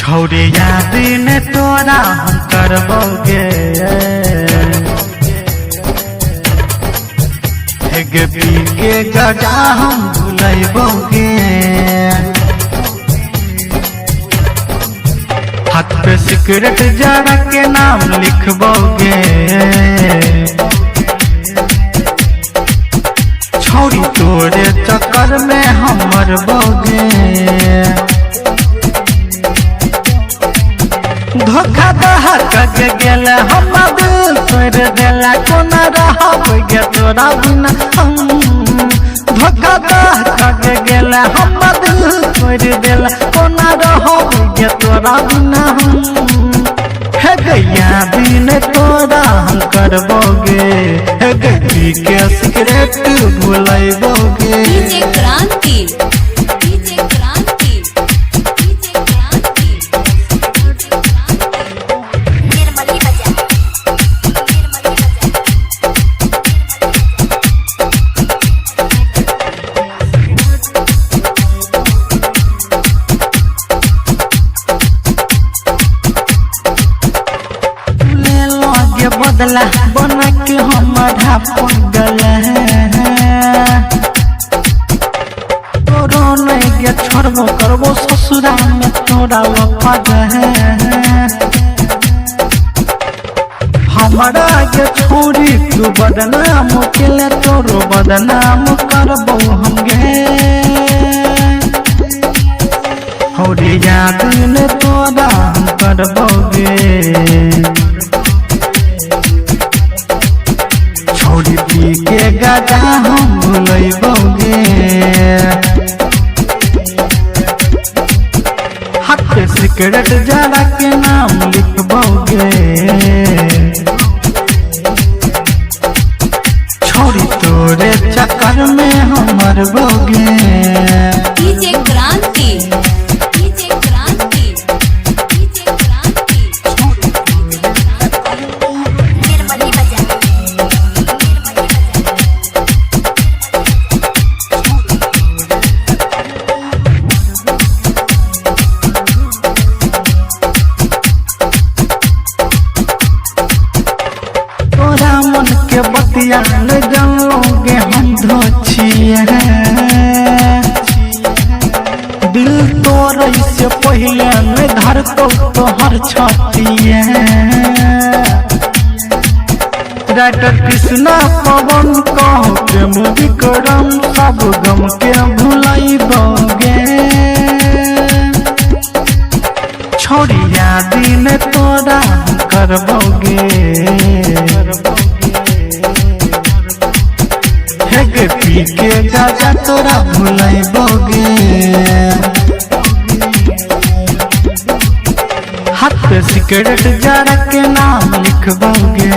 छौरी याद ने तोरा हम करबोगे। हे पी के गजा हम भुलैबोगे। हाथ पे सिगरेट जरा के नाम लिखबोगे। छौरी तोरे चक्कर में हम मरबोगे। धोखा दहा के गेल हम दिल तोड़ देला, कोना रहब गे तोरा बिना हम। धोखा दहा के गेल हम दिल तोड़ देला, कोना रहब गे तोरा बिना हम। हे गैया दिन तोरा हम करबोगे, हे गई के cigarette भुलैबोगे। DJ Kranti, DJ Kranti, DJ Kranti, DJ Kranti. Nirmali Bazaar, Nirmali Bazaar. ले लगे बदला बना के हमारा पगल तोरो नहीं गे छोड़बो करबो ससुरा में तोरा वफा हमारा गे छोड़ी तू बदनाम केले, तोरो बदनाम करबो हम गे। हौरी याद ने तोरा हम करबोगे। छोड़ी पी के गजा हम भुलैबोगे। हाथ पे सिगरेट जरा के नाम लिखबोगे। छोड़ी तोरे चक्कर में हम मरबोगे। DJ Kranti, DJ Kranti, DJ Kranti, DJ Kranti. Nirmali Bazaar, Nirmali Bazaar. तोरा मन के बतिया न जानोगे हम धोछिए। दिल तोरे से पहले न धरतो तोहर छतिए। राइटर कृष्णा पवन कहो प्रेम विक्रम सब गम के भुलैबोगे। छोड़ी याद ने तोरा हम करबोगे। हे गे पी के गाजा तोरा भुलैबोगे। हाथ पे सिगरेट जरा के नाम लिखबोगे।